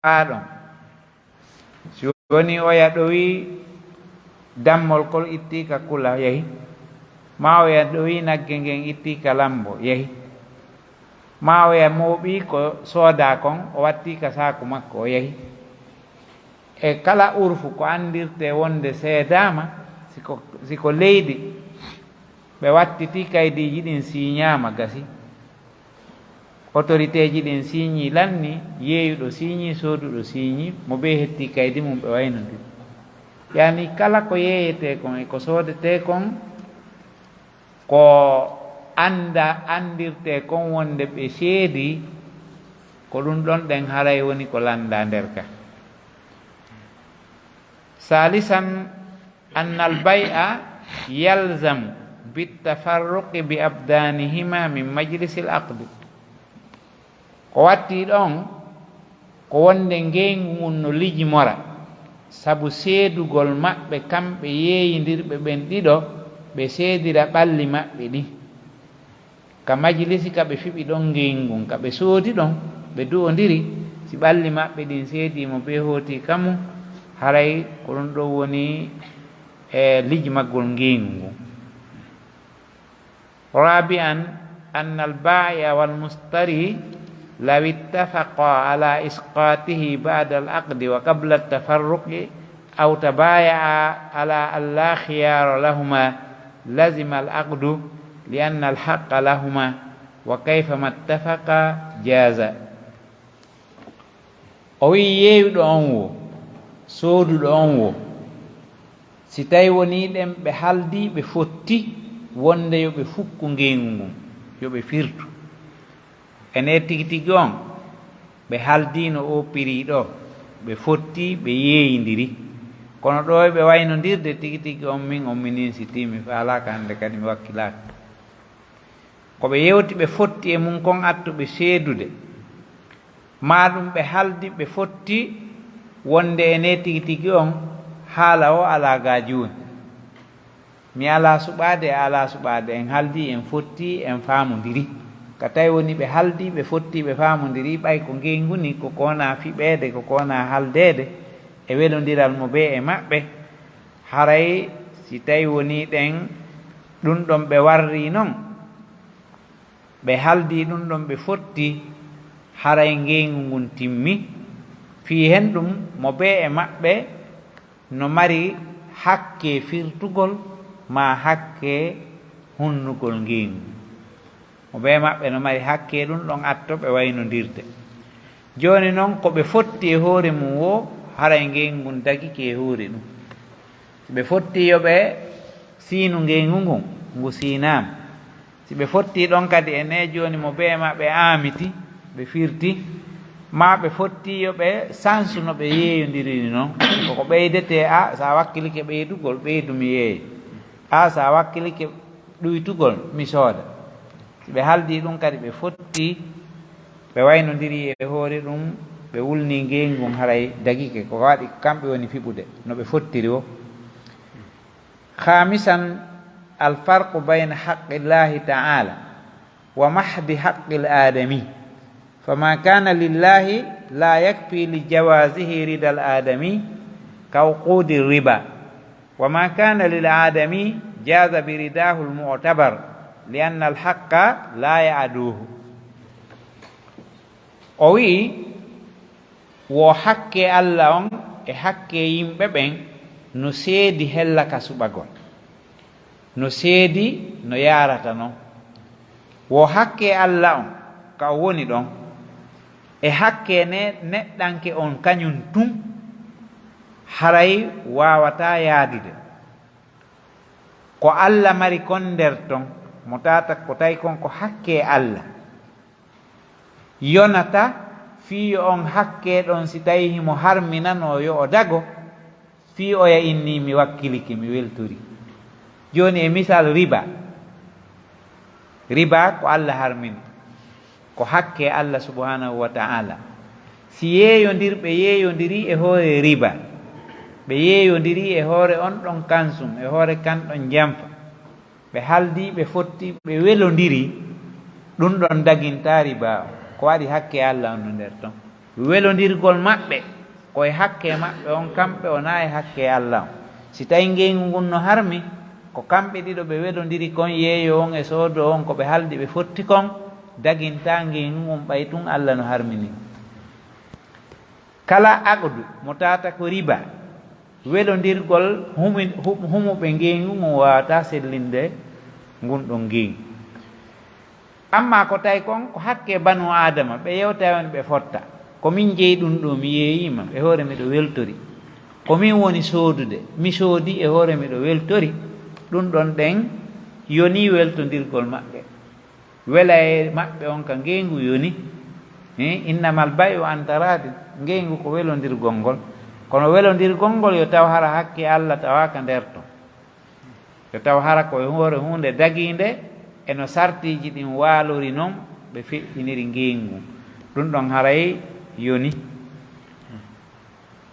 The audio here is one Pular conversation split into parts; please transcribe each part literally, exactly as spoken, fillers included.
faa ɗon. Si wonii oya ɗowii dammol kol, ittii ka kula, yahi. Maa oya ɗowii nagge ngen, ittii ka lambo, yahi. Maa oya mooɓii ko soodaa kon, o wattii ka saaku makko, o yahi. E kala urfu ko anndirtee wonde seedaama, si ko, si ko leydi, ɓe wattitii kaydiiji ɗin, siiñaama, gasi. Otoriteeji ɗin siiñii, lannii, yeeyuɗo siiñii, sooduɗo siiñii, mo bee hettii kaydi mum, ɓe waynondiri. Yaani kala ko yeeyetee kon e ko soodetee kon, ko annda, anndirtee kon wonde ɓe seedii, ko ɗun ɗon ɗen haray woni ko lanndaa nder ka. Saalisan, anna al-bay'a yalzamu bit-tafarruqi bi abdaanihima min majlisil aqdi. Ko wattii ɗon, ko wonde ngeengu ngun no lijimora, sabu seedugol maɓɓe kamɓe yeeyindirɓe ɓen ɗiɗo, ɓe seedira ɓalli maɓɓe ɗin. Ka majlisi ka ɓe fiɓi ɗon ngeengu ngun, ka ɓe soodi ɗon, ɓe du'ondiri, si ɓalli maɓɓe ɗin seedii mo bee hootii ka mun, haray ko ɗun ɗon woni e lijimagol ngeengu ngun. Raabi'an, anna al-baa'i'a wal-mustari law ittafaqaa alaa isqaatihi ba'da al-aqdi wa qabla at-tafarruqi aw tabaaya'aa alaa an laa khiyaara lahumaa lazima al-aqdu li anna al-haqqa lahumaa wa kayfamaa ittafaqaa jaaza. O wi'i yeeyuɗo on woo, sooduɗo on woo, si tawi wonii ɗen ɓe haldii ɓe fotti wonde yo ɓe fukku ngeengu ngun, yo ɓe firtu. Enee tigi tigi on, ɓe haldiino oo piri ɗoo, ɓe fotti, ɓe yeeyindiri. Kono ɗoo e ɓe waynondirde tigi tigi on, min on mi ninsitii, mi faalaaka hannde kadi mi wakkilaaka. Ko ɓe yewti ɓe fotti e mun kon attu ɓe seedude, maa ɗun ɓe haldi ɓe fotti wonde enee tigi tigi on haala oo alaa gaa jooni. Mi alaa suɓaade, a alaa suɓaade, en haldii, en fottii, en faamondiri. Ka tawi woni ɓe haldii, ɓe fottii, ɓe faamondiri, ɓay ko ngeengu nii, ko ko wonaa fiɓeede, ko ko wonaa haldeede e welondiral mo bee e maɓɓe, haray si tawi wonii ɗen ɗun ɗon ɓe warrii non, ɓe haldii ɗun ɗon, ɓe fotti, haray ngeengu ngun timmi. Fii hen ɗun, mo bee e maɓɓe no mari hakkee firtugol maa hakkee hunnugol ngeengu. Mo bee maɓɓe no mari hakkee ɗun ɗon atto ɓe waynondirde. Jooni non, ko ɓe fotti e hoore mun woo, haray ngeengu ngun dagike e hoore ɗun. Si ɓe fotti yo ɓe siinu ngeengu ngun, ngu siinaama. Si ɓe fottii ɗon kadi, enee jooni mo bee maɓɓe aamiti, ɓe firti, maa ɓe fottii yo ɓe sansu no ɓe yeeyondiriri non. Ko ko ɓeydetee, a, si a wakkilike ɓeydugol, ɓeydu mi yeeya. A, si a wakkilike ɗuytugol, mi sooda. Si ɓe haldii ɗun kadi, ɓe fottii, ɓe waynondirii e hoore ɗun, ɓe wulnii ngeengu ngun, haray dagike. Ko waɗi kamɓe woni fiɓude no ɓe fottiri woo. خامسا، الفرق بين حق الله تعالى ومحض حق الآدمي، فما كان لله لا يكفي لجوازه رضا الآدمي كعقود الربا، وما كان للآدمي جاز برضاه المعتبر، لأن الحق لا يعدوه. O wi'i, wo hakkee Alla on e hakkee yimɓe ɓen no seedi hella ka suɓagol, no seedi no yaarata non. Wo hakkee Alla on ka o woni ɗon, e hakkee ne neɗɗanke on kañun tun, haray waawataa yaadude. Ko Alla mari kon nder ton, mo taata ko tawi kon ko hakkee Alla. Yonata fii yo on hakkee ɗon si tawii himo harminanoo yo o dago, fii oya innii mi wakkilike, mi weltori. Jooni e misal riba. Riba ko Alla harmini. Ko hakkee Alla subhanahu wa ta'ala. Si yeeyondirɓe yeeyondirii e hoore riba, ɓe yeeyondirii e hoore on ɗon kansum, e hoore kan ɗon jamfa, ɓe haldii, ɓe fotti, ɓe welondirii, ɗun ɗon dagintaa riba on. Ko waɗi hakkee Alla on no nder ton. Welondirgol maɓɓe ko e hakkee maɓɓe on, kamɓe wonaa e hakkee Alla on. Si tawii ngeygu ngun no harmi, ko kamɓe ɗiɗo ɓe welondiri kon, yeeyo on e soodo on, ko ɓe haldi ɓe fotti kon, dagintaa ngeygu ngun ɓay tun Alla no harmini ngun. Kala aqdu mo tawata ko riba, welondirgol humi-, hu-, humuɓe ngeygu ngun waawataa sellinde ngun ɗon ngeygu. Ammaa ko tawi kon ko hakkee banu Aadama, ɓe yewtay on ɓe fotta. Ko min jeyi ɗun ɗoo, mi yeeyiima, e hoore miɗo weltori. Ko min woni soodude, mi soodi, e hoore miɗo weltori. Ɗun ɗon ɗen yonii weltondirgol maɓɓe. Welayee maɓɓe on ka ngeygu yoni. Hee, innamal bay'u an taradin, ngeygu ko welondirgol ngol. Kono welondirgol ngol yo taw hara hakkee Alla tawaaka nder ton. Yo taw hara ko e hoore huunde dagiinde e no sartiiji ɗin waalori non ɓe feƴƴiniri ngeygu ngun. Ɗun ɗon haray yoni.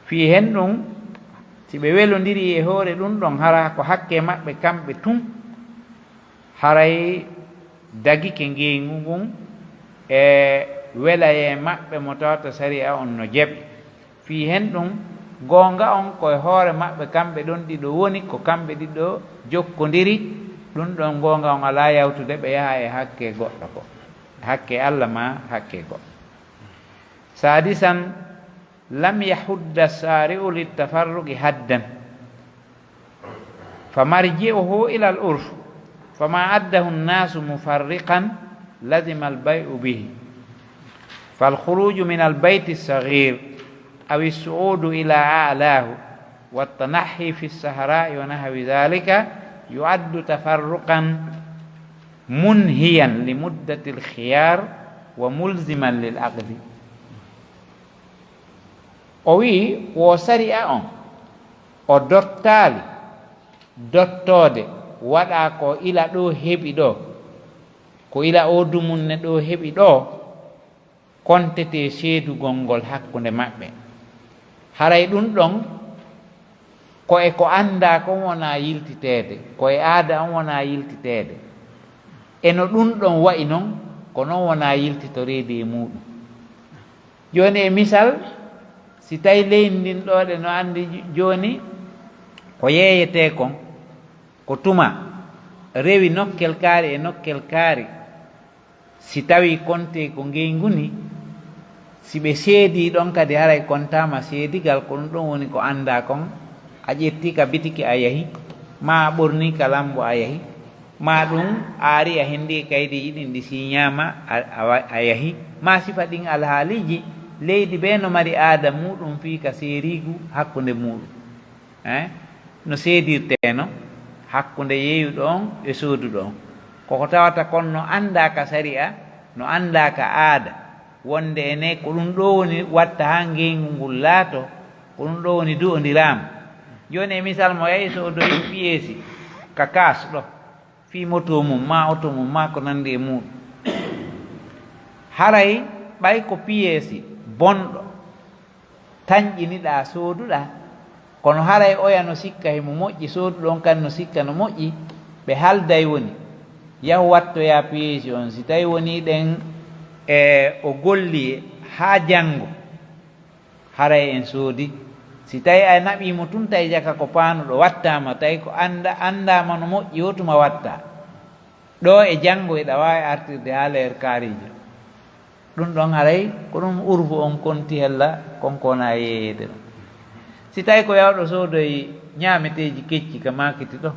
Fii hen ɗun, si ɓe welondirii e hoore ɗun ɗon, hara ko hakkee maɓɓe kamɓe tun, haray dagike ngeygu ngun e welayee maɓɓe mo tawata sari'a on no jaɓi. Fii hen ɗun, goonga on ko e hoore maɓɓe kamɓe ɗon ɗiɗo woni, ko kamɓe ɗiɗo jokkondiri, ɗun ɗon goonga on alaa yawtude ɓe yaha e hakkee goɗɗo ko, hakkee Alla maa hakkee goɗɗo. Saadisan, lam yahudda sari'u littafarruqi haddan. فمرجعه إلى العرف، فما أداه الناس مفرقا لزم البيع به. فالخروج من البيت الصغير أو الصعود إلى أعلاه والتنحي في الصحراء ونحو ذلك يعد تفرقا منهيا لمدة الخيار وملزما للعقد. O wi'i, wo sari'a on, o dottaali dottoode, waɗa ko ila ɗoo heɓi ɗoo, ko ila oo dumunne ɗoo heɓi ɗoo, kontetee seedugol ngol hakkunde maɓɓe. Haray ɗun ɗon, ko e ko anndaa kon wonaa yiltiteede, ko e aada on wonaa yiltiteede. E no ɗun ɗon wa'i non, ko non wonaa yiltitoreede e muuɗun. Jooni, e misal, si tawii leydi ndin ɗoo, ɗen no anndi jooni ko yeeyetee kon, ko tuma rewi nokkel kaari e nokkel kaari, si tawii kontee ko ngeygu nii, si ɓe seedii ɗon kadi, haray kontaama seedigal, ko ɗun ɗon woni ko anndaa kon, a ƴettii ka bitiki a yahi, maa a ɓornii ka lammbo a yahi, maa ɗun a arii a hendii e kaydiiji ɗin ɗi siiñaama a, a wa-, a yahi, maa sifa ɗin alhaaliiji, leydi bee no mari aada muuɗun fii ka seeriigu hakkunde muuɗun. Eh? No seedirtee non hakkunde yeeyuɗo on e sooduɗo on. Ko ko tawata kon no anndaa ka sari'a, no anndaa ka aada, wonde enee ko ɗun ɗoo woni watta haa ngeygu ngun laatoo, ko ɗun ɗoo woni du'ondiraama. Jooni e misal mo yahi soodoyi piyeesi ka kaas ɗoo, fii moto mun, maa oto mun, maa ko nanndi e muuɗun. Haray ɓay ko piyeesi bonɗo, tanƴiniɗaa, sooduɗaa, kono haray oya no sikka himo moƴƴi, sooduɗo on kadi no sikka no moƴƴi, ɓe halday woni, yahu wattoyaa piyeesi on, si tawii wonii ɗen, e, o golli haa janngo, haray en soodi. Si tawii a naɓii mo tun, tawi jaka ko paanuɗo wattaama, tawi ko annda-, anndaama no moƴƴi, hotuma wattaa. Ɗoo e janngo hiɗa waawi artirde haa leer kaariijo. Ɗun ɗon haray ko ɗun urfu on konti hella, kon ko wona yeeyeede ɗon. Si tawii ko yawɗo soodoyi ñaameteeji kecci ka maakiti ɗoo,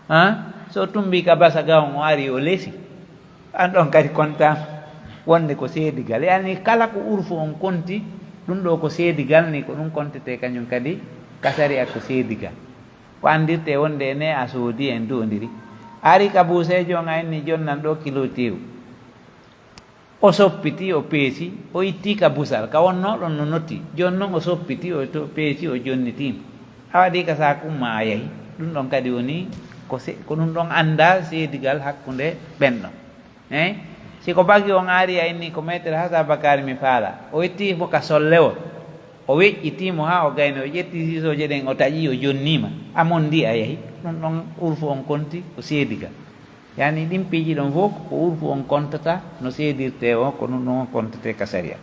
han, so tumbii ka basa gawon o arii o lesi, an ɗon kadi kontaama wonde ko seedigal. Yani kala ko urfu on konti, ɗun ɗoo ko seedigal nii, ko ɗun kontetee kañun kadi ka sari'a ko seedigal. Ko anndirtee wonde enee a soodii, en du'ondiri. A arii ka buuseejo on, a inni jonnan ɗoo kilo teewu. O soppitii, o peesi, o ittii ka busal, ka wonnoo ɗon no noti. Jooni non o soppitii, o to-, peesi, o jonnitii. A waɗii ka saaku maa a yahi. Ɗun ɗon kadi woni ko se-, ko ɗun ɗon anndaa seedigal hakkunde ɓen ɗon. Eh? Si ko bagi on arii a inni ko meetere Hasa Bakari mi faalaa, o ittii mo ka sollewol, o weƴƴitii mo haa o gayni, o ƴetti siisooje ɗen, o taƴii, o jonniima, a mondii a yahi, ɗun ɗon urfu on konti ko seedigal. Yani ɗin piiji ɗon fow ko urfu on kontata no seedirtee o, ko ɗun ɗon on kontetee ka sariya.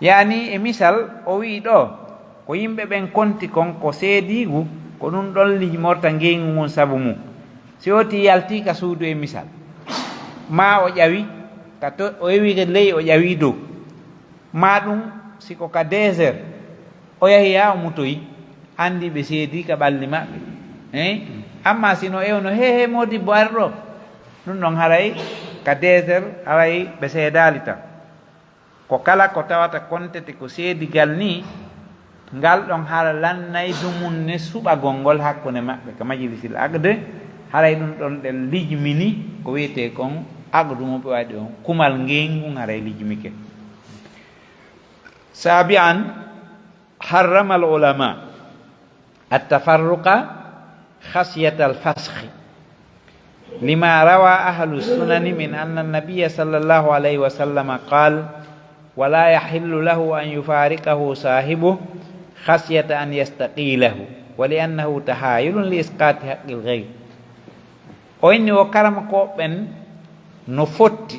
Yaani e misal, o wi'i ɗoo, ko yimɓe ɓen konti kon ko seediigu, ko ɗun ɗon limorta ngeygu ngun sabu mun. Si o tii yaltii ka suudu e misal, maa o ƴawi ka to, o ewi ley, o ƴawi dow, maa ɗun si ko ka désert, o yahi haa o mutoyi, anndi ɓe seedii ka ɓalli maɓɓe. Eh? Amma si no ewno, "He, he, moodibbo, ar ɗoo," ɗun ɗon haray ka désert, haray ɓe seedaali tan. Ko kala ko tawata kontete ko seedigal nii, ngal ɗon hara lannay dumunne suɓagol ngol hakkunde maɓɓe ka majlisil aqd, haray ɗun ɗon ɗen lijmini ko wi'etee kon aqdu mo ɓe waɗi on, kumal ngeygu ngun haray lijmike. سابعا، حرم العلماء التفرق خشية الفسخ، لما روى أهل السنن من أن النبي صلى الله عليه وسلم قال: "ولا يحل له أن يفارقه صاحبه خشية أن يستقيله، ولأنه تحايل لإسقاط حق الغير." O inni wo karamokooɓe ɓen no fotti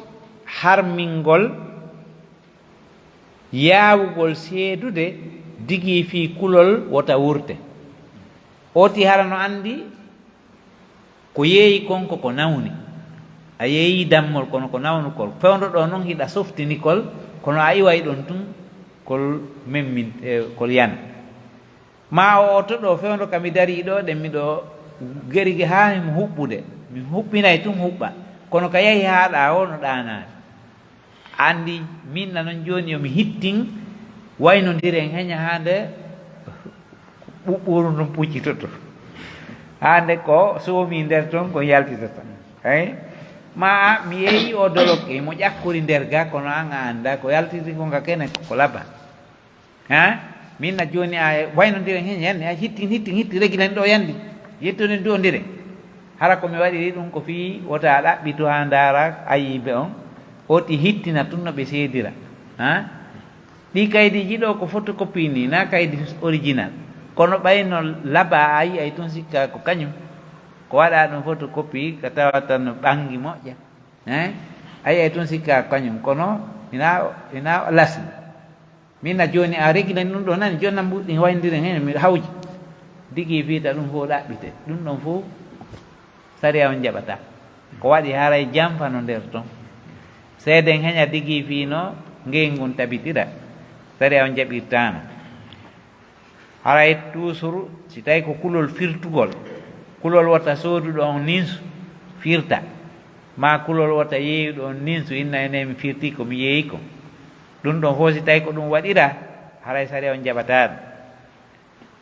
harmingol yaawugol seedude digii fii kulol wota wurte. Ooti hara no anndi ko yeeyi kon ko ko nawni. A yeeyi dammol kono ko nawnu kol. Fewndo ɗoo non hiɗa softini kol, kono a iway ɗon tun kol memmin, eh, kol yana. Maa o oto ɗoo fewndo ka mi darii ɗoo ɗen miɗo gerigi haa himo huɓɓude. Mi huɓɓinay tun huɓɓa. Kono ka yahi haa ɗaa woo no ɗaanaade. Anndi, min na non jooni yo mi hittin waynondiren heña haa nde ɓuɓɓuru ndun puccitoto. Haa nde ko soomi nder ton ko yaltitata. Hey? Ma mi yeeyi o dolokke, mo ƴakkori nder ga, kono an a anndaa ko yaltiti kon ka kene ko laba. Ha? Min na jooni a waynondiren hen, hen, a hittin, hittin, hittin, regilen ɗoo yandi. Yettude du'ondire. Hara ko mi waɗiri ɗun ko fii wota a ɗaɓɓitu haa ndaara ayiibe on. Oti hittina tun no ɓe seedira. Ha? Ɗii kaydiiji ɗoo ko photocopie nii, na kaydi original. Kono ɓay no laba a yi'ay tun sikka ko kañun. Ko waɗa ɗun photocopie ka tawata no ɓangi moƴƴa. Eh? A yi'ay tun sikka ko kañun. Kono ina, ina lasli. Min na jooni a regilani ɗun ɗoo nani, jooni nan mbuɗɗin wayndiri hen, miɗo hawji. Digi fiita ɗun fow ɗaɓɓite. Ɗun ɗon fow sariya on jaɓataa. Ko waɗi haray janfano nder ton. Seeden heña digi fii no ngeygu ngun tabitira. Sariya on jaɓirtaano. Haray toujours, si tawi ko kulol firtugol, kulol wota sooduɗo on ninsu, firta. Maa kulol wota yeeyuɗo on ninsu, inna ene mi firti ko mi yeeyi ko. Ɗun ɗon fow si tawi ko ɗun waɗira, haray sariya on jaɓataa ɗun.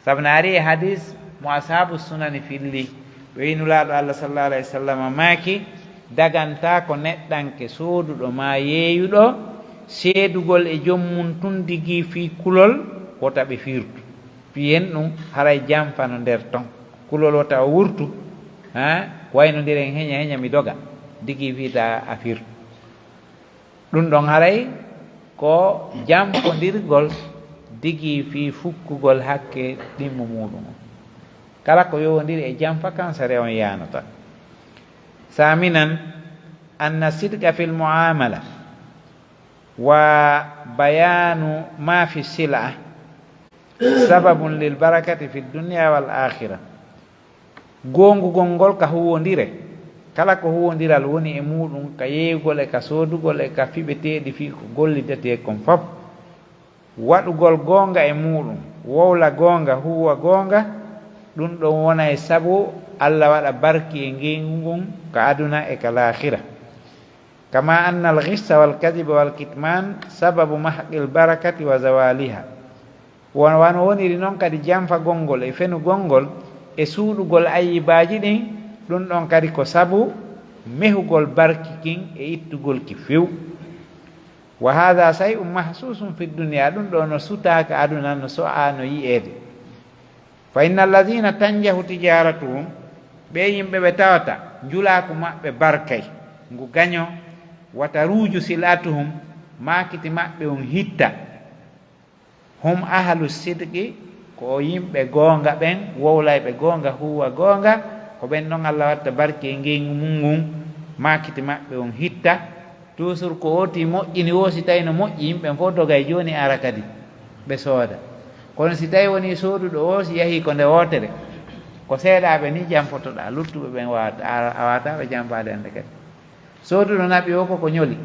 Sabu no ari e hadis mo Ashaabu Sunani filli, ɓe wi'i Nulaaɗo Allah sallallahu alayhi wa sallam maaki, dagantaa ko neɗɗanke sooduɗo maa yeeyuɗo seedugol e joom mun tun digi fii kulol wota ɓe firtu. Piyen ɗun haray janfano nder ton. Kulol wota o wurtu, ha, waynondiren heña heña mi doga, digi fii ta a firtu. Ɗun ɗon haray ko janfondirgol digi fii fukkugol hakke ɗimmo muuɗum on. Kala ko yowondiri e janfa kan, sariya on yaanata. Saaminan, anna sidqa fil mu'amala wa bayaanu ma fi sil'a sababun lil barakati fid dunya wal akhira. Goongugol ngol ka huuwondire, kala ko huuwondiral woni e muuɗum, ka yeeyugol e ka soodugol e ka fiɓeteeɗi fii ko gollidetee kon fof, waɗugol goonga e muuɗum, wowla goonga, huuwa goonga, ɗum ɗon wonay sabu Alla waɗa barki e ngeygu ngun ka aduna e ka laakhira. Kama anna al-ghissa wal kadhiba wal kitman sababu mahqil barakati wa zawaliha. Won-, wano woniri non kadi janfagol ngol e fenugol ngol e suuɗugol ayiibaaji ɗin, ɗun ɗon kadi ko sabu mehugol barki kin e ittugol ki few. Wa hadha shay'un mahsusun fi dunya, ɗun ɗoo no sutaa ka aduna, no so'aa, no yi'eede. Fa inna alladhina tanjahu tijaratuhum, ɓee yimɓe ɓe tawata njulaaku maɓɓe barkay, ngu gaño, wa taruju sil'atuhum, maakiti maɓɓe on hitta. Hum ahlu sidqi, ko yimɓe goonga ɓen, wowlayɓe goonga, huuwa goonga, ko ɓen non Alla watta barki e ngeygu mun ngun, maakiti maɓɓe on hitta. Toujours ko ooti moƴƴini woo, si tawi no moƴƴi, yimɓe ɓen fof dogay jooni ara kadi ɓe sooda. Kono si tawi wonii sooduɗo oo, si yahii ko nde wootere, ko seeɗaaɓe nii janfotoɗaa, luttuɓe ɓen waawata, a, a waawataa ɓe janfaade hannde kadi. Sooduɗo naɓi oo koko ñoli,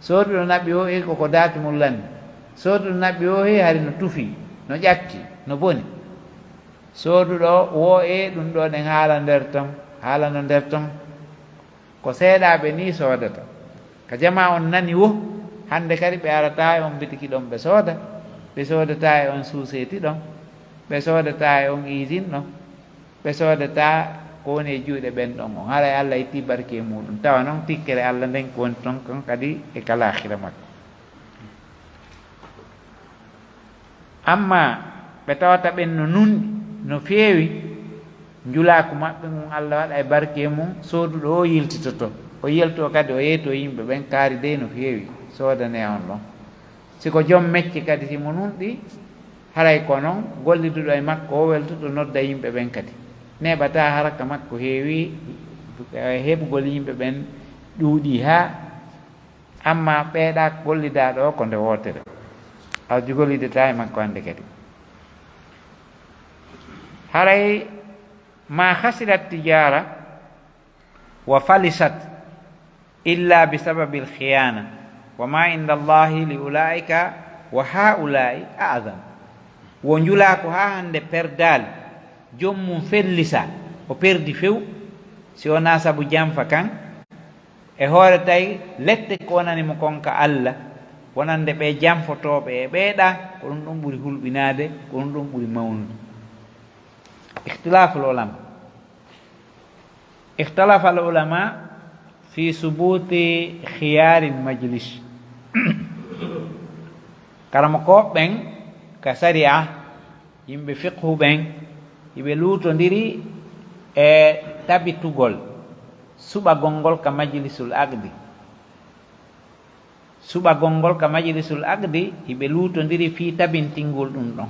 sooduɗo naɓi oo e koko daaki mum lanni, sooduɗo naɓi oo he hari no tufii, no ƴakki, no boni. Sooduɗo woo e ɗum ɗoo ɗen haala nder ton, haala no nder ton. Ko seeɗaaɓe nii soodata. Ka jamaa on nani woo, hannde kadi ɓe arataa e on bitiki ɗon ɓe sooda, ɓe soodataa e on suuseeti ɗon, ɓe soodataa e on iisin ɗon, ɓe soodataa ko woni e juuɗe ɓen ɗon on. Haray Alla ittii barki e muuɗum. Tawa non tikkere Alla nden ko woni ton kon kadi e ka laakhira makko. Ammaa ɓe tawata ɓen no nunɗi, no feewi, njulaaku maɓɓe ngun Alla waɗay barki e mun, sooduɗo oo yiltitoto. O yaltoo kadi o yeetoo yimɓe ɓen, kaari dey no feewi, soodanee on ɗon. Si ko jom mecce kadi, si mo nunɗi, haray ko non, golliduɗo e makko oo weltoto nodda yimɓe ɓen kadi. Neeɓataa haraka makko heewi, heɓugol yimɓe ɓen ɗuuɗii haa Ammaa ɓeeɗaa gollidaaɗo oo ko nde wootere. A gollidataa e makko hannde kadi. Haray ma khasirat tijara wa falisat illa bi sababil khiyana, wa ma inda Allahi li ulaika wa haulai a'zam. Wo njulaa ko haa hannde perdaali, joom mum fellisa, o perdi few, si wonaa sabu janfa kan, e hoore tawi lette ko wonani mo kon ka Alla, wonande ɓee janfotooɓe e ɓeeɗaa, ko ɗum ɗon ɓuri hulɓinaade, ko ɗum ɗon ɓuri mawnude. Ikhtilaful ulama. Ikhtalafa al ulama fi subuti khiyaril majlis. Karamokooɓe ɓen ka sariya, yimɓe fiqhu ɓen, hiɓe luutondiri e tabitugol suɓagol ngol ka majlisul aqdi. Suɓagol ngol ka majlisul aqdi, hiɓe luutondiri fii tabintingol ɗum ɗon.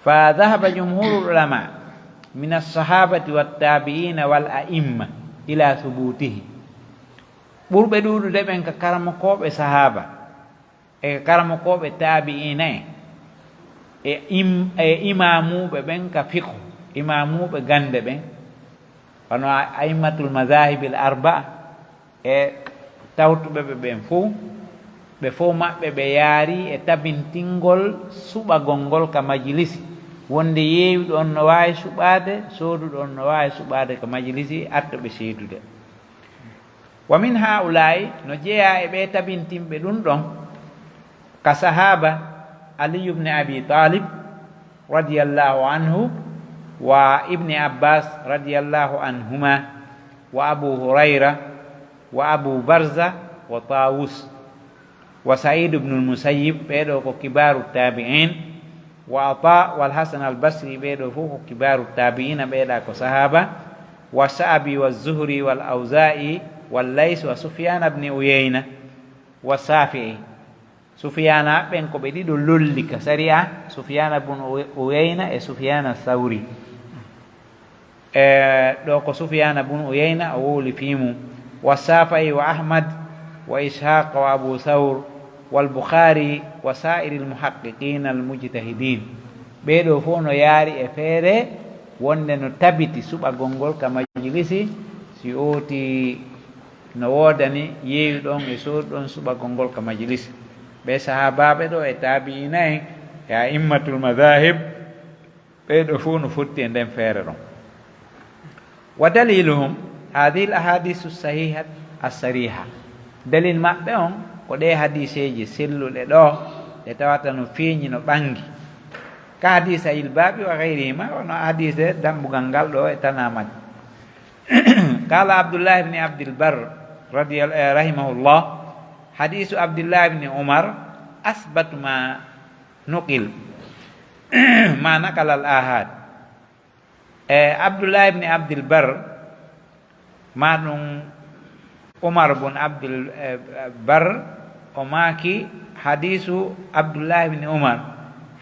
Fa dhahaba jumhurul ulama min as-sahabati wat tabi'ina wal a'imma ila thubutihi. Ɓurɓe ɗuuɗude ɓen ka karamokooɓe sahaaba, e karamokooɓe taabi'iina en, e im-, e imaamuuɓe ɓen ka fiqhu, imaamuuɓe gannde ɓen, wano a-, a'immatul madhahibil arba'a, e tawtuɓe ɓe ɓen fow, ɓe fow maɓɓe ɓe yaari e tabintingol suɓagol ngol ka majlisi, wonde yeeyuɗo on no waawi suɓaade, sooduɗo on no waawi suɓaade ka majlisi, arta ɓe seedude. Wa min haa'ulaa'i, no jeyaa e ɓee tabintinɓe ɗun ɗon, ka sahaaba Aliyu ibn Abi Talib, radiyallahu anhu, wa Ibni Abbas, radiyallahu anhuma, wa Abu Hurayra, wa Abu Barza, wa Taawus. Wa Sa'iid ibnul Musayyib, ɓee ɗoo ko kibaaru taabi'iin, wa Ataa wal Hasan al Basri, ɓee ɗoo fow ko kibaaru taabi'iina, ɓeeɗaa ko sahaaba, wa Sha'bi wa Zuhri wal Awzaa'i wal Lays wa Sufyaana ibni Uyayna wa Shaafi'i. Sufyaana ɓen ko ɓe ɗiɗo lolli ka sariya, Sufyaana bun Uy-, Uyayna e Sufyaana Sawri. E, ɗoo ko Sufyaana bun Uyayna o wowli fii mun, wa Shaafi'i wa Ahmad wa Ishaaq wa Abu Thawr wal Bukhaari wa saa'iril muhaqqiqiina al mujtahidiin. Ɓee ɗoo fow no yaari e feere wonde no tabiti suɓagol ngol ka majlisi, si ooti no woodani yeeyuɗo on e sooduɗo on suɓagol ngol ka majlisi. Ɓee sahaabaaɓe ɗoo e taabi'iina en e a'immatul madhaahib, ɓee ɗoo fow no fotti e nden feere ɗon. Wa daliluhum hadhihi al ahadisu sahiha as sariha. Dalil maɓɓe on ko ɗee hadiiseeji selluɗe ɗoo, ɗe tawata no feeñi, no ɓangi. Ka hadisayil baabi wa ghayrihima, wano hadiise dambugal ngal ɗoo e tanaa majje. Qala Abdullah ibn Abdil Barr radiyal-, eh, rahimahullah, hadisu Abdullah ibn Umar asbatu ma nuqil, ma naqala al ahad. E, Abdullah ibn Abdil Barr, ma ɗum Umar bun Abdul, eh, Barr, o maaki hadisu Abdullah ibn Umar,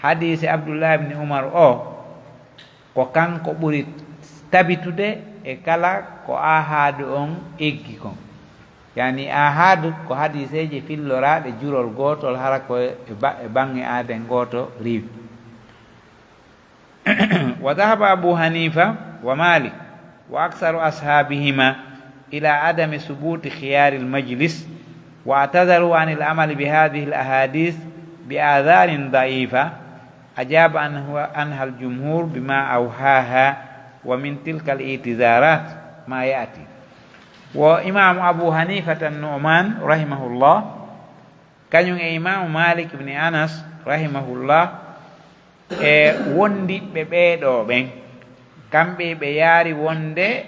hadisi Abdullah ibn Umar o, ko kanko ɓuri tabitude e kala ko ahadu on eggi kon. Yani, ahadu ko hadiiseeje filloraaɗe jurol gootol, hara ko e ba-, e baŋŋe aaden gooto riiwi. وذهب أبو حنيفة ومالك وأكثر أصحابهما إلى عدم ثبوت خيار المجلس، واعتذروا عن العمل بهذه الأحاديث بأعذار ضعيفة، أجاب عنه، عنها الجمهور بما أوهاها، ومن تلك الاعتذارات ما يأتي. Wo Imaamu Abu Hanifata Nu'man, rahimahullah, kañun e Imaamu Malik ibn Anas, rahimahullah, e wondiɓɓe ɓee ɗoo ɓen, kamɓe ɓe yaari wonde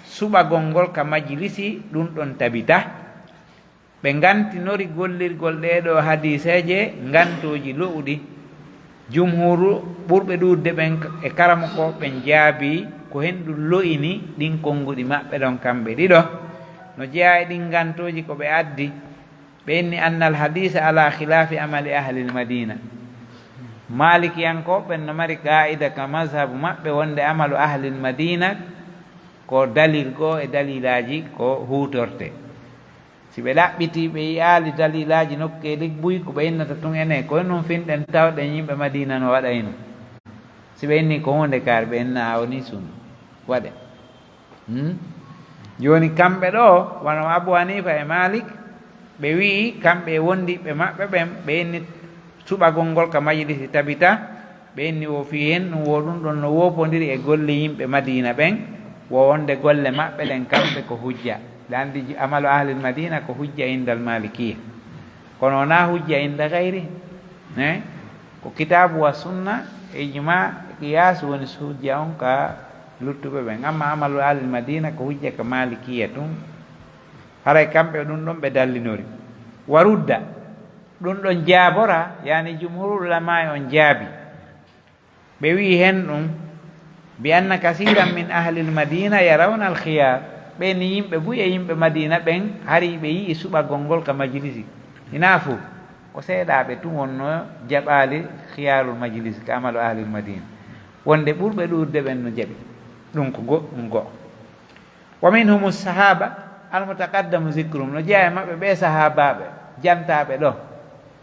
suɓagol ngol ka majlisi, ɗun ɗon tabita. Ɓe ngantinori gollirgol ɗee ɗoo hadiiseeje ngantooji lo'uɗi. Jumhuuru ɓurɓe ɗuuɗude ɓen e karamokooɓe ɓen jaabii ko hen ɗun lo'ini ɗin konnguɗi maɓɓe ɗon kamɓe ɗiɗo. No jeyaa e ɗin ngantooji ko ɓe addi, ɓe inni: أن الحديث على خلاف عمل أهل المدينة. Maalikiyankooɓe ɓen no mari qaa'ida ka mazhabu maɓɓe wonde amalu ahlil Madiina ko dalil goo e dalilaaji ko huutortee. Si ɓe ɗaɓɓitii, ɓe yi'aali dalilaaji nokkeeli buy, ko ɓe innata tun enen, ko nun finɗen tawɗen yimɓe Madiina no waɗayno. Si ɓe innii ko huunde kaari, ɓe inna a wonii sunna. Waɗe. Hmm? Jooni kamɓe ɗoo, wano Abu Hanifa e Malik, ɓe wi'i kamɓe e wondiɓɓe maɓɓe ɓen, ɓe inni suɓagol ngol ka majlisi tabita, ɓe inni wo fii hen ɗun, wo ɗun ɗon no woopondiri e golle yimɓe Madiina ɓen, wo wonde golle maɓɓe ɗen kamɓe ko hujja. Ɗa anndi ji-, amalu ahlil Madiina ko hujja indal Malikiyya. Kono wonaa hujja inda gayri. Eh? Ko kitaabu wa sunna, ijma, qiyaas woni hujja on ka luttuɓe ɓen. Amma amalu ahlil Madiina ko hujja ka Malikiyya tun. Haray kamɓe ɗun ɗon ɓe dallinori. Wa rudda. Ɗun ɗon jaaboraa, yani jumhurul ulamaa'i on jaabi. Ɓe wi'i hen ɗun, بأن كثيرا من أهل المدينة يرون الخيار. Ɓen yimɓe buy e yimɓe Madiina ɓen, hari ɓe yi'i suɓagol ngol ka majlisi. Hinaa fow, ko seeɗaaɓe tun wonno jaɓaali khiyaarul majlisi ka amalu ahlil Madiina. Wonde ɓurɓe ɗuuɗude ɓen no jaɓi. Ɗun ko go-, ɗun go'o. ومنهم الصحابة المتقدم ذكرهم، no jeyaa e maɓɓe ɓee sahaabaaɓe jantaaɓe ɗoo.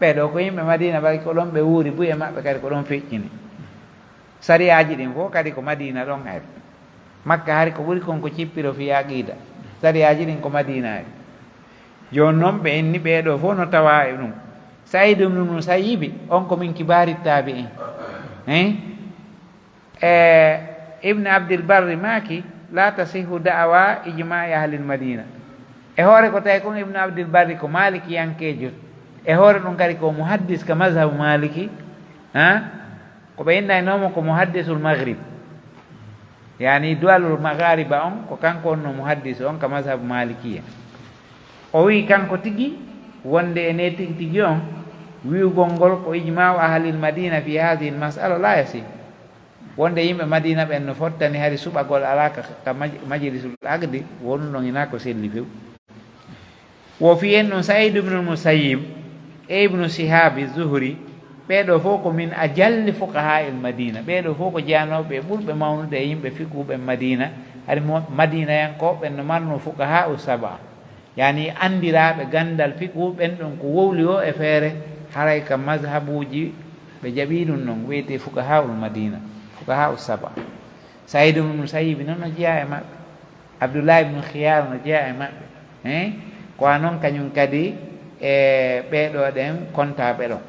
Ɓee ɗoo ko yimɓe Madiina, ɓay ko ɗon ɓe wuuri, buy e maɓɓe kadi ko ɗon feƴƴini. Sariyaaji ɗin fow kadi ko Madiina ɗon ari. Makka hari ko ɓuri kon ko cippiro fii aqiida. Sariyaaji ɗin ko Madiina ari. Jooni non ɓe inni ɓee ɗoo fow no tawaa e ɗun. Sa'iid ibnul Musayyibi, on ko min kibaari taabi'iin. Hein? E Ibn Abdil Barri maaki, لا تصح دعوى إجماع أهل المدينة. E hoore ko tawi kon Ibn Abdil Barri ko maalikiyankeejo, e hoore ɗun kadi ko muhaddis ka mazhabu Maaliki, ha? Ko ɓe innayno mo ko muhaddisul Maghrib. Yani duwalul maghariba on, ko kanko wonno muhaddis on ka mazhabu Maalikiya. O wi'i kanko tigi wonde e ne tigi tigi on, wi'ugol ngol ko ijma'u ahlil Madina fi hadhihi al mas'ala la yasih. Wonde yimɓe Madiina ɓen no fottani hari suɓagol alaa ka, ka maj-, majlisul aqdi, wonun ɗon hinaa ko selli few. Wo fii en ɗun Sa'iid ibnul Musayyib e Ibnu Shihaabi Zuhri, ɓee ɗoo fow ko min ajalli fuqahaa'il Madiina, ɓee ɗoo fow ko jeyanooɓe e ɓurɓe mawnude e yimɓe fiqhu ɓen Madiina, hari mo-, Madiinayankooɓe ɓen no marnoo fuqahaa'u sab'a. Yani anndiraaɓe ganndal fiqhu ɓen ɗon ko wowli woo e feere, haray ka mazhabuuji ɓe jaɓii ɗun non, wi'etee fuqahaa'ul Madiina, fuqahaa'u sab'a. Sa'iid ibnu Musayyibi non no jeyaa e maɓɓe, Abdullahi ibnu Khiyaar no jeyaa e maɓɓe. Eh? Ko a non kañun kadi e ɓee ɗoo ɗen kontaaɓe ɗon.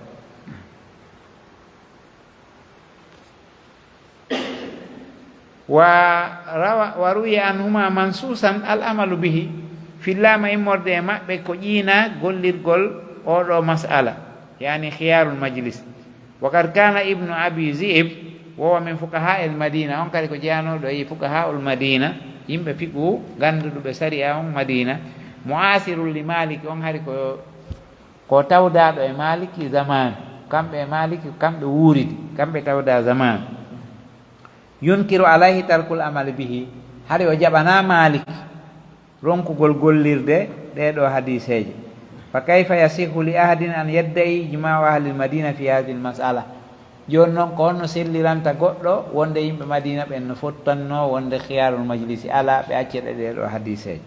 Wa rawa, wa ruwiya anhuma mansuusan al amalu bihi, fillaama immorde e maɓɓe ko ƴiina gollirgol oo ɗoo mas'ala, yani khiyaarul majlis. Wa qad kaana Ibnu Abi Zi'ib, wa huwa min fuqahaa'il Madiina, on kadi ko jeyanooɗo e fuqahaa'ul Madiina, yimɓe fiqhu gannduɗuɓe sariya on Madiina, mu'aasirun li Maalik, on hari ko Ko tawdaaɗo e Maaliki zamaanu, kamɓe e Maaliki, kamɓe wuuridi, kamɓe tawdaa zamaanu. Yunkiru alayhi tarkul amali bihi, hari o jaɓanaa Maaliki ronkugol gollirde ɗee ɗoo hadiiseeje. Fa kayfa yasihhu li ahadin an yadda'i ijma'u ahlil Madina fi hadhihi al mas'ala? Jooni non, ko honno selliranta goɗɗo wonde yimɓe Madiina ɓen no fottannoo wonde khiyarul majlisi alaa, ɓe accete ɗee ɗoo hadiiseeje?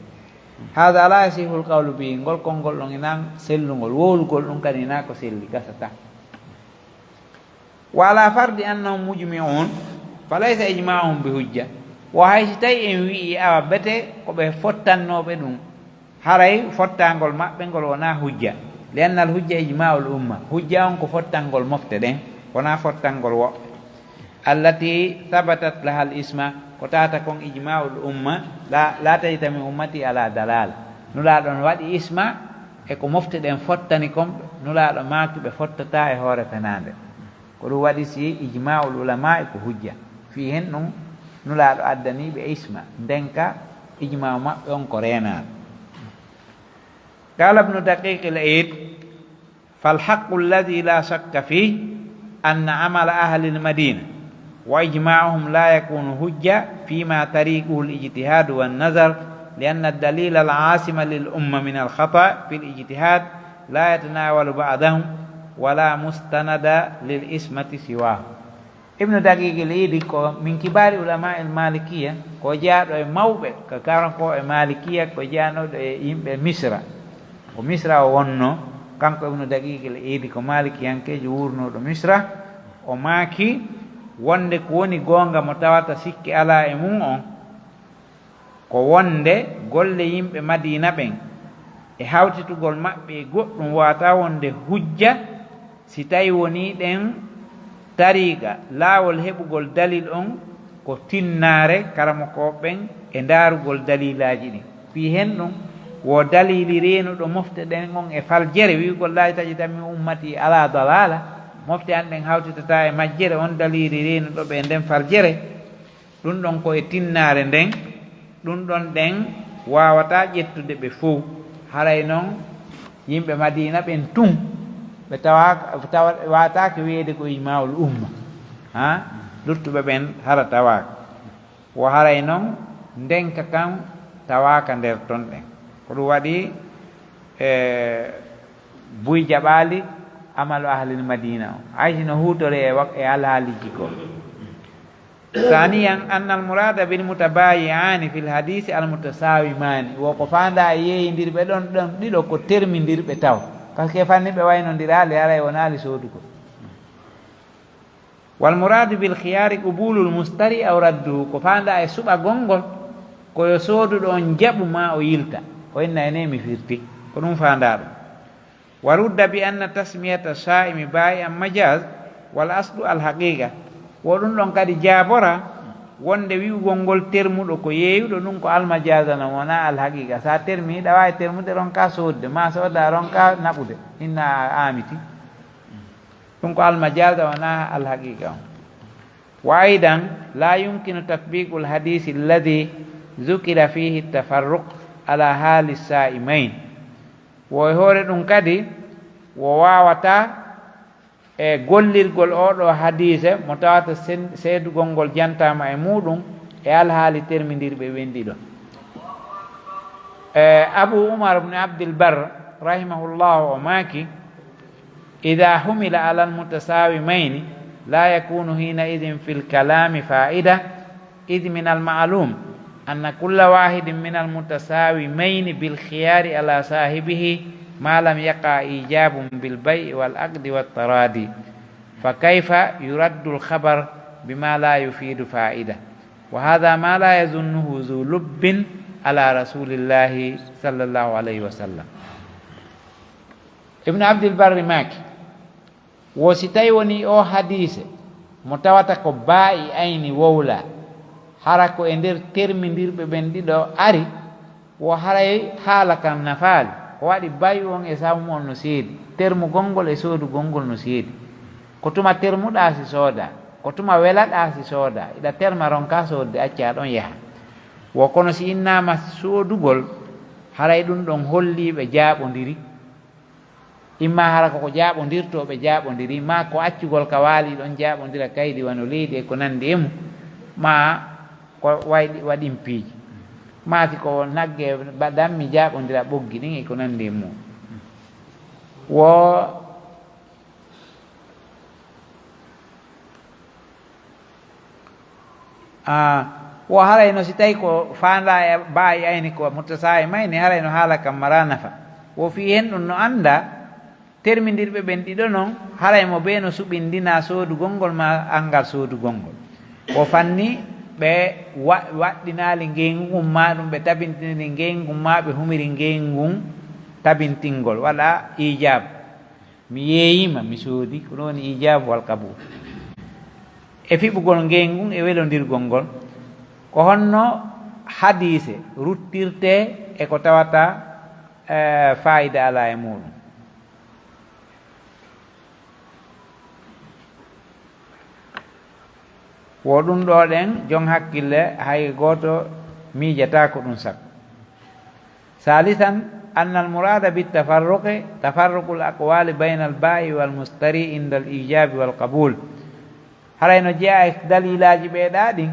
Haada laa yasihul qawlu bihi, ngol konngol ɗon hinaa sellungol, wowlugol ɗum kadi hinaa ko selli, gasataa. Wa ala fardi annahum mujmi'un, fa laysa ijma'uhum bi hujja. Wo hay si tawi en wi'i awa bete ko ɓe fottannooɓe ɗum, haray fottaangol maɓɓe ngol wonaa hujja. Li annal hujja ijma'ul umma, hujja on ko fottangol mofte ɗen, wonaa fottangol woɓɓe. Allati thabatat lahal isma, ko tawata kon ijma'ul umma, la, la tajtami ummati ala dalal. Nulaaɗo on waɗi isma e ko mofte ɗen fottani kon, Nulaaɗo maaki ɓe fottataa e hoore fenaande. Ko ɗum waɗi si ijma'ul ulamaa'i ko hujja. Fii hen ɗum Nulaaɗo addanii ɓe isma, nden ka ijma'u maɓɓe on ko reenaaɗo. Qala Ibnu Daqiq al-Eid, فالحق الذي لا شك فيه أن عمل أهل المدينة وإجماعهم لا يكون حجة فيما طريقه الاجتهاد والنظر، لأن الدليل العاصم للأمة من الخطأ في الاجتهاد لا يتناول بعضهم ولا مستند للعصمة سواه. Ibnu Daqiiqil Iidi ko min kibaari ulamaa'il Maalikiya, ko jeyaaɗo e mawɓe ka karankooɓe Maalikiya, ko jeyanooɗo e yimɓe Misra. Ko Misra o wonnoo, kanko Ibnu Daqiiqil Iidi ko Maalikiyankeejo wuurnooɗo Misra. O maaki wonde ko woni goonga mo tawata sikke alaa e mum on, ko wonde golle yimɓe Madiina ɓen e hawtitugol maɓɓe e goɗɗum waawataa wonde hujja si tawii wonii ɗen tariiqa, laawol heɓugol dalil on ko tinnaare karamokooɓe ɓen e ndaarugol daliilaaji ɗin. Fii hen ɗum, wo daliili reenuɗo mofte ɗen on e faljere, wi'ugol laa tajtami'u ummatii alaa dalaala, mofte an ɗen hawtitataa e majjere, on daliili reenuɗo ɓe e nden faljere. Ɗun ɗon ko e tinnaare nden, ɗun ɗon ɗen waawataa ƴettude ɓe fow. Haray non yimɓe Madiina ɓen tun, ɓe tawaaka, tawa-, waataake wi'eede ko ijmaa'ul umma. Ha? Luttuɓe ɓen hara tawaaka. Wo haray non ndenka kan tawaaka nder ton ɗen. Ko ɗun waɗi, e, buy jaɓaali amalu ahlil Madiina on. Hay si no huutoree e wak-, e alhaaliiji goo. Saaniyan, annal muraada bil mutabaayi'aani fil hadiisi al mutasaawimaani. Wo ko faandaa e yeeyindirɓe ɗon, ɗon ɗiɗo ko termindirɓe taw. Parce que fanni ɓe waynondiraali, haray wonaali soodugol. Wal muraadu bil khiyaari qubuulul mustari aw radduhu. Ko faandaa e suɓagol ngol, ko yo sooduɗo on jaɓu maa o yilta. O inna enee mi firti. Ko ɗun faandaa ɗun. Wa rudda bi anna tasmiyata saa'imi baa'i'an majaaz, wal aslu al haqiiqa. Wo ɗun ɗon kadi jaaboraa wonde wi'ugol ngol termuɗo ko yeeyuɗo ɗun ko al majaaz non wonaa al haqiiqa. Si a termii, hiɗa waawi termude ronkaa soodde, maa sooda ronkaa naɓude, inna a aamiti. Ɗun ko al majaaz wonaa al haqiiqa on. Wa aydan, laa yumkinu tatbiiqul hadiisi alladhii dhukira fiihi tafarruq alaa haali saa'imayni. Wo e hoore ɗun kadi, wo waawataa e gollirgol oo ɗoo hadiise mo tawata sen-, seedugol ngol jantaama e muuɗun e alhaali termindirɓe ɓen ɗiɗo. E, Abu Umar ibn Abdil Barr, rahimahullahu, o maaki, إذا حمل على المتساومين لا يكون حينئذ في الكلام فائدة، إذ من المعلوم أن كل واحد من المتساومين بالخيار على صاحبه ما لم يقع إيجاب بالبيع والعقد والتراضي، فكيف يرد الخبر بما لا يفيد فائدة؟ وهذا ما لا يظنه ذو لب على رسول الله صلى الله عليه وسلم. Ibnu Abdil Barri maaki, wo si tawi wonii oo hadiise mo tawata ko baa'i'ayni wowlaa, hara ko e nder termindirɓe ɓen ɗiɗo ari, wo haray haala kan nafaali. Ko waɗi bay'u on e sawmu on no seedi, termugol ngol e soodugol ngol no seedi. Ko tuma termuɗaa si soodaa, ko tuma welaɗaa si soodaa, hiɗa terma ronkaa soodde accaa ɗon yaha. Wo kono si innaama soodugol, haray ɗun ɗon hollii ɓe jaaɓondiri. Imma hara ko ko jaaɓondirtoo ɓe jaaɓondiri, maa ko accugol ka waalii ɗon jaaɓondira kaydi wano leydi e ko nanndi e mun, maa ko wayɗi-, waɗin piiji, maa si ko nagge ba-, dammi jaaɓondira ɓoggi ɗin e ko nanndi e mun. Wo, a, Wo haray no si tawi ko faandaa e baa'i ayni ko mutasaa'i mayni, haray no haala kan maraa nafa. Wo fii hen ɗun no anndaa, termindirɓe ɓen ɗiɗo non, haray mo bee no suɓindinaa soodugol ngol maa anngal soodugol ngol. Wo fanni ɓe wa-, waɗɗinaali ngeygu ngun, maa ɗum ɓe tabintini ngeygu ngun, maa ɓe humiri ngeygu ngun tabintingol, waɗa iijaab. Mi yeeyima, mi soodi, ko ɗum woni iijaabu wal qabuul. E fiɓugol ngeygu ngun e welondirgol ngol, ko honno hadiise ruttirtee e ko tawata, eh, faayida alaa e muuɗum? Wo ɗum ɗoo ɗen, jon hakkille, hay gooto miijataa ko ɗum sabu. ثالثا، أن المراد بالتفرق تفرق الأقوال بين البائع والمشتري عند الإيجاب والقبول. Haray no jeyaa e dalilaaji ɓee ɗaa ɗin,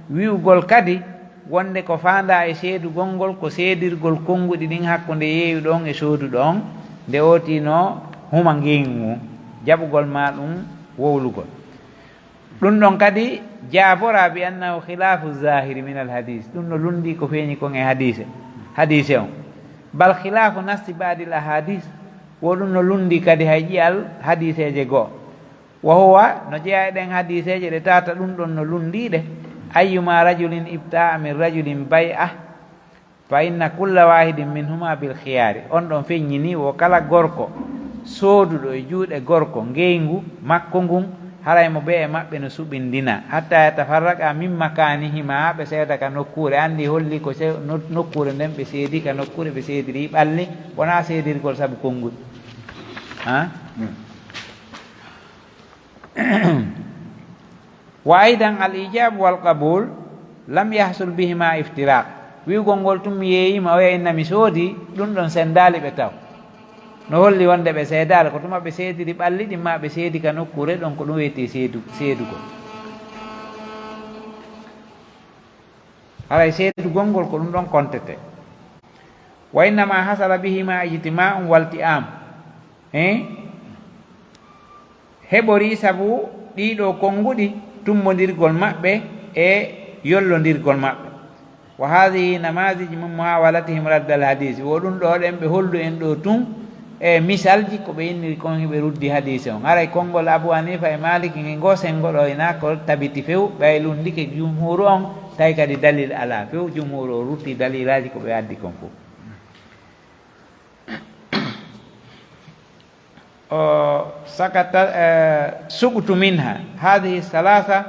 wi'ugol kadi wonde ko faandaa e seedugol ngol ko seedirgol konnguɗi ɗin hakkunde yeeyuɗo on e sooduɗo on, nde ootii no huma ngeygu ngun, jaɓugol maa ɗum wowlugol. Ɗum ɗon kadi jaaboraa bi annahu khilaafu zaahiri min al hadiis. Ɗum no lunndii ko feeñi kon e hadiise, hadiise on. Bal khilaafu nassi ba'dil ahaadiis. Wo ɗum no lunndii kadi hay ƴi'al hadiiseeje goo. Wa huwa, no jeyaa e ɗen hadiiseeje ɗe tawata ɗum ɗon no lunndii ɗe, ayyuma rajulin ibta'a min rajulin bay'a, fa inna kulla waahidin minhuma bil khiyaari. On ɗon feññini wo kala gorko sooduɗo e juuɗe gorko ngeygu makko ngun, haray mo bee e maɓɓe no suɓindina, hatta yatafarraqa min makaanihima, haa ɓe seeda ka nokkuure. Anndi holli ko se-, no-, nokkuure nden ɓe seedi, ka nokkuure ɓe seediri ɓalli, wonaa seedirgol sabu konnguɗi. Ha? Wa aydan al ijabu wal qabul lam yahsul bihima iftiraq. Wi'ugol ngol tun mi yeeyima, oya inna mi soodi, ɗum ɗon sendaali ɓe taw. No holli wonde ɓe seedaali, ko tuma ɓe seediri ɓalli ɗin maa ɓe seedi ka nokkuure ɗon, ko ɗum wiyetee seedu-, seedugol. Haray seedugol ngol ko ɗum ɗon kontete. Wa innama hasala bihima ijtima'un walti'am. Hein? Heɓorii sabu ɗii ɗoo konnguɗi tummbondirgol maɓɓe e yollondirgol maɓɓe. Wa haadihi namaazij min muhaawalatihim raddal hadiisi. Wo ɗum ɗoo ɗen ɓe holdu en ɗoo tun e misalji ko ɓe inniri kon hiɓe ruddi hadiisi on. Haray konngol Abu Haniifa e Maaliki nge ngoo senngo ɗoo hinaa ko tabiti few, ɓay lunndike jumhuuru on, tawi kadi dalil alaa few, jumhuuru o rutti dalilaaji ko ɓe addi kon fow. O sakata, eh, sukutu minha hadhihi thalatha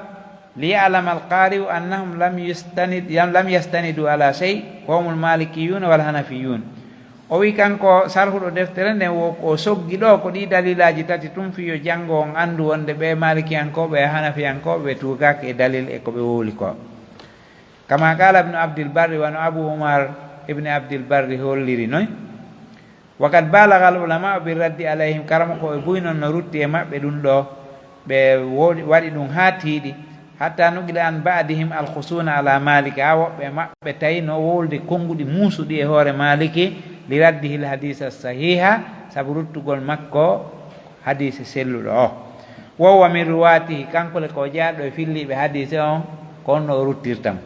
liya'lama al-qari'u annahum lam yustanid-, lam yastanidu ala shay, wa humul malikiyuna wal hanafiyun. O wi kanko sarhuɗo deftere nden, wo o soggi ɗo ko ɗi dalilaaji tati tun, fii yo janngo on anndu wonde ɓe maalikiyankooɓe e hanafiyankooɓe ɓe tuugaaki e dalil e ko ɓe wowli ko. Kama qala Ibnu Abdil Barri, wano Abu Umar Ibni Abdil Barri holliri noy, wa qad balagha al ulama'u bir raddi alayhim, karamoko e buy non no rutti e maɓɓe ɗum ɗo, ɓe wo-, waɗi ɗum haa tiiɗi, hatta nuqila an ba'dihim al khusuna ala Maliki, haa woɓɓe e maɓɓe tawi no wowlude konnguɗi muusuɗi e hoore Maliki, li raddihi al hadisa sahiha, sabu ruttugol makko hadiise selluɗo o. Wa huwa min ruwatihi, kanko le ko jaaɗo e filliiɓe hadiise on, ko on no o ruttirta mo.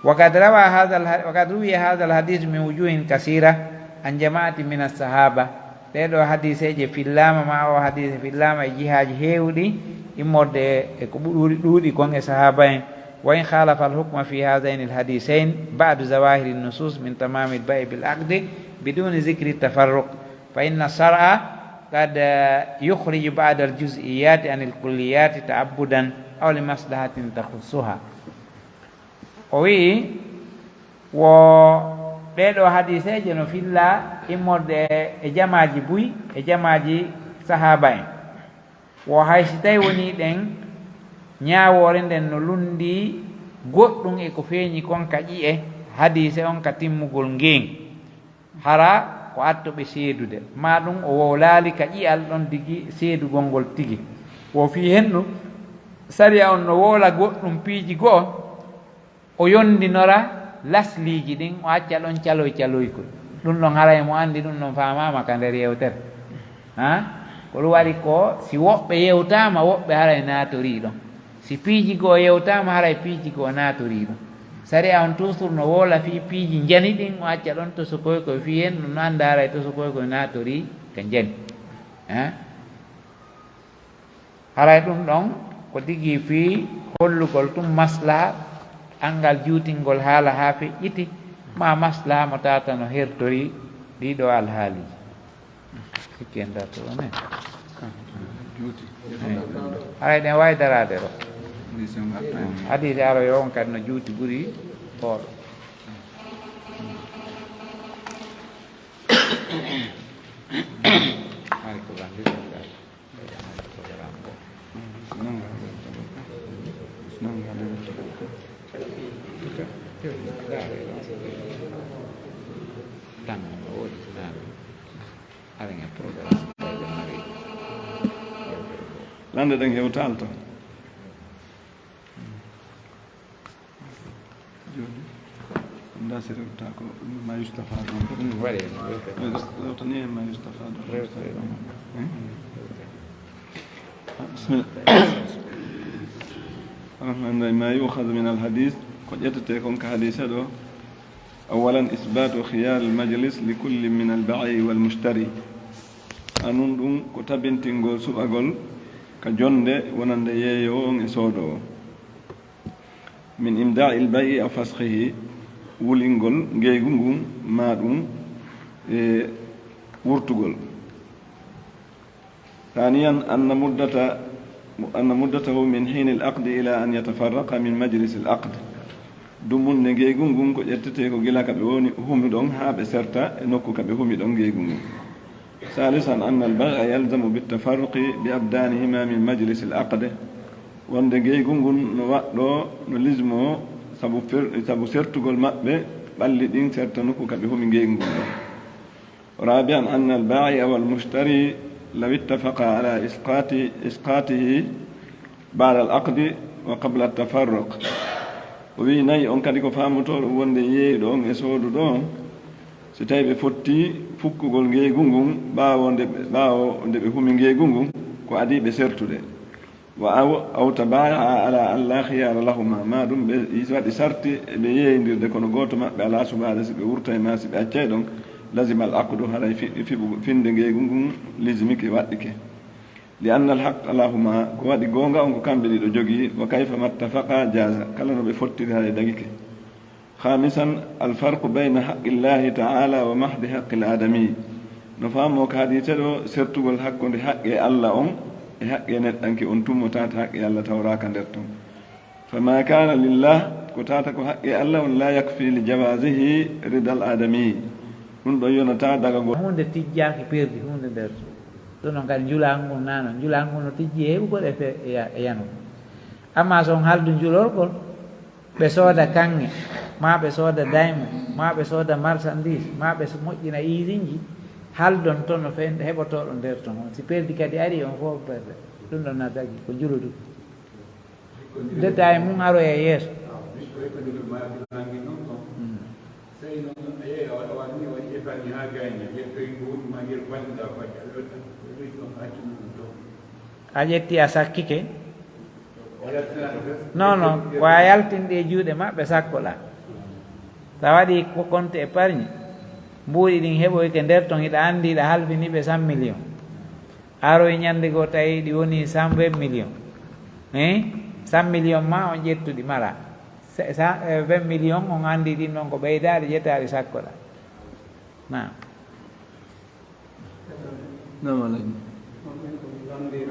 Wa qad rawa hadha al-, wa qad ruwiya hadha al-hadith min wujuhin kasira an jama'atin min as-sahaba. Ɗee ɗoo hadiiseeje fillaama, ma oo hadiise fillaama e jihaaji heewuɗi, immorde e ko ɓuri ɗuuɗi kon e sahaaba en. Wa in khalafa al-hukma fi hadhayni al-hadithayn ba'du zawahiri an-nusus min tamami al-bay'i bil aqdi biduni dhikri at-tafarruq. Fa inna shar'a qad, eh, yukhriju ba'da al-juz'iyyati an al-kulliyati ta'abbudan aw li maslahatin takhussuha. O wi'i, wo ɗee ɗoo hadiiseeje no fillaa immorde e jamaaji buy, e jamaaji sahaaba en. Wo hay si tawi wonii ɗen, ñaawoore nden no lunndii goɗɗum e ko feeñi kon ka ƴi'e hadiise on ka timmugol ngeen. Hara ko atto ɓe seedude, maa ɗum o wowlaali ka ƴi'al ɗon digi seedugol ngol tigi. Wo fii hendu, sariya on no wowla goɗɗum piiji go'o, o yondinora lasliiji ɗin, o acca ɗon caloy caloykol. Ɗum ɗon haray mo anndi, ɗum ɗon faamaama ka nder yewtere. Ha? Ko ɗum waɗi ko si woɓɓe yewtaama, woɓɓe haray naatorii ɗon. Si piiji goo yewtaama, haray piiji goo naatorii ɗum. Sariya on toujours no woola fii piiji njani ɗin, o acca ɗon tosokoy koy fii en, no annda haray tosokoy koy naatorii ka njani. Eh? Haray ɗum ɗon ko tigi fii hollugol tun maslaha, anngal juutingol haala haa feƴƴiti, maa maslaha mo tawata no hertori ɗii ɗoo alhaaliiji. Sikke en darto ɗon, eh? Juuti. Eh. Haray ɗen waawi daraade ɗo. Hadiisi aroyo on kadi no juuti ɓuri oo ɗoo. Hari ko gandi ɗum ɗaɗi. Tan no woodi naaɓe. Hari nge programme ɓayde mari. Lande ɗen hewtal to. Jooni, anndaa si rewta ko ma yustafadu on. Mm, waɗi, rewta. Rewta ni e ma yustafadu on. Rewta. Eh? Bismillah. Rahman Rahim. Ma yu'khadhu min al-hadith, ko ƴettetee kon ka hadiisa ɗoo. Awalan, isbatu khiyar al-majlis li kulli min al-ba'i wal mushtari. Anun ɗum ko tabintingol suɓagol ka jonde wonande yeeyoowo on e soodoowo. Min imdaa'il bay'i aw fasxihi, wulingol ngeygu ngun, maa ɗum e wurtugol. Thaniyan, anna muddata, anna muddatahu min hiinil aqdi ila an yatafarraqa min majlisil aqd. Dumunde ngeygu ngun ko ƴettetee ko gila ka ɓe woni humi ɗon haa ɓe serta e nokku ka ɓe humi ɗon ngeygu ngun. Salisan, anna al-bay'a yalzamu bit-tafarruqi bi abdanihima min majlis al-aqd. Wonde ngeygu ngun no waɗɗoo, no lizmoo, sabu fer-, sabu sertugol maɓɓe ɓalli ɗin serta nokku ka ɓe humi ngeygu ngun ɗon. Rabi'an, anna al-ba'i'a wal-mushtari law ittafaqa ala isqati, isqatihi ba'da al-aqdi wa qabla at-tafarruq. O wi'i nayi on kadi ko faamotoo ɗum wonde yeeyuɗo on e sooduɗo on, si tawi ɓe fotti fukkugol ngeygu ngun ɓaawo nde ɓe, ɓaawo nde ɓe humi ngeygu ngun, ko adii ɓe sertude. Wa aw, aw tabaya'a ala an la khiyara lahuma, maa ɗum ɓe waɗi sarti e ɓe yeeyindirde, kono gooto maɓɓe alaa suɓaade si ɓe wurtay maa si ɓe accay ɗon, lazima al aqdu, haray fi-, fiɓu-, finde ngeygu ngun lizimike, waɗɗike. Li anna al haqqa lahuma, ko waɗi goonga on ko kamɓe ɗiɗo jogii, wa kayfa mattafaqa jaaza, kala no ɓe fottiri haray dagike. Khamisan, al farqu bayna haqqi Llahi ta'ala wa mahdi haqqi al adami. No faamoo ka hadiise ɗoo, sertugol hakkunde haqqe Alla on e haqqe neɗɗanke on, tun mo tawata haqqe Alla tawraaka nder ton. Fa ma kana lillah, ko tawata ko haqqe Alla on, la yakfi li jawazihi rida al adami. Ɗum ɗon yonataa dagagol. Huunde tijjaaki perdi huunde nder ton. Ɗum ɗon kadi njulaagu ngun naa non. Njulaagu ngun no tijji e heɓugol e fe-, e ya-, e yanugol. Ammaa so on haldu njulorgol, ɓe sooda kaŋŋe, maa ɓe sooda diamond, maa ɓe sooda marchandise, maa ɓe so-, moƴƴina iisinji, haldon ton no fe-, heɓotooɗo nder ton on. Si perdi kadi ari, on fof perde. Ɗum ɗon na dagi, ko njuludugol. Détail mum aroya yeeso. Mm. A ƴetti, a sakkike? Non, non, ko a yaltinde e juuɗe maɓɓe, sakkoɗaa. Sa waɗi ko compte épargne, mbuuɗi ɗin heɓoyke nder ton, hiɗa anndi hiɗa halfini ɓe cent millions. A aroyi ñannde goo, tawi ɗi woni cent vingt millions. Hein? Cent millions ma on ƴettuɗi mara. Se-, sa-, eh, vingt millions on anndi ɗin non ko ɓeydaaɗi, ƴettaa ɗi sakkoɗaa. Naam. Naam, Alhaji. On ɓen ko mi lanndii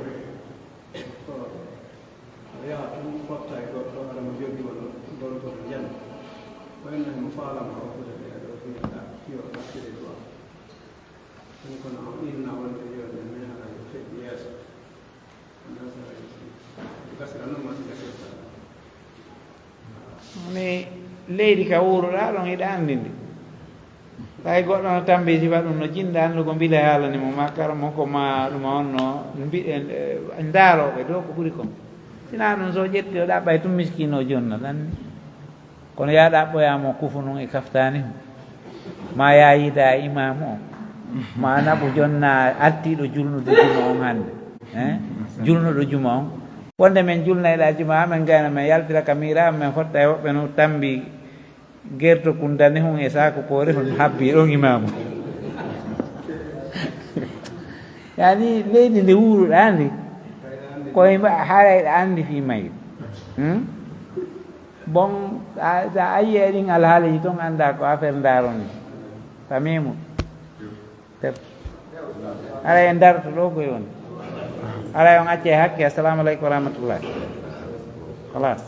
ko o yaha tun fotta e goɗɗo, hara mo jogii wano gorko mo jani. Ko en mo faalama hokkude ɓe ɗo fii ɗa, fii o accide du'a. Ɗum kono o inna wonde yo ɓe mehara yo feƴƴi yeeso. Ɗum ɗon sara yeeso. Ɗum gasira non ma si gasirta. Mi leydi ka wuuruɗaa ɗon, hiɗa anndi ndi. Tawi goɗɗo no tambi sifa ɗum, no jinnda anndugo mbila haalani mo, ma karamoko, ma ɗum on no mbiɗen, eh, ndaarooɓe dow ko ɓuri kon. Sinaa ɗum, so ƴetti o ɗaɓɓay tun miskiino jonna tan ni. Kono yaa ɗaɓɓoyaa mo kufu nun e kaftaani hun. Ma yaa yiida imaamu on. Ma naɓu jonna artiiɗo julnude juma on hannde. Eh? Julnuɗo juma on. Wonde men julna e ɗa jumaa, men gayna, men yaltira ka miira, men fotta e woɓɓe no tambi gerto kun danehun e saaku koorehun habbi ɗon imaamu. Yani leydi ndi wuuruɗaa ndi, ko e mba-, haray ɗa anndi fii mayri. Hmm? Bon, a, sa a yi'ii ɗin alhaaliiji ton, anndaa ko affaire ndaaroni. Tamimu. Tep. Aray en darto ɗo koye woni. Aray on acce hakke. Assalamu aleykum wa rahmatullah. Khalas.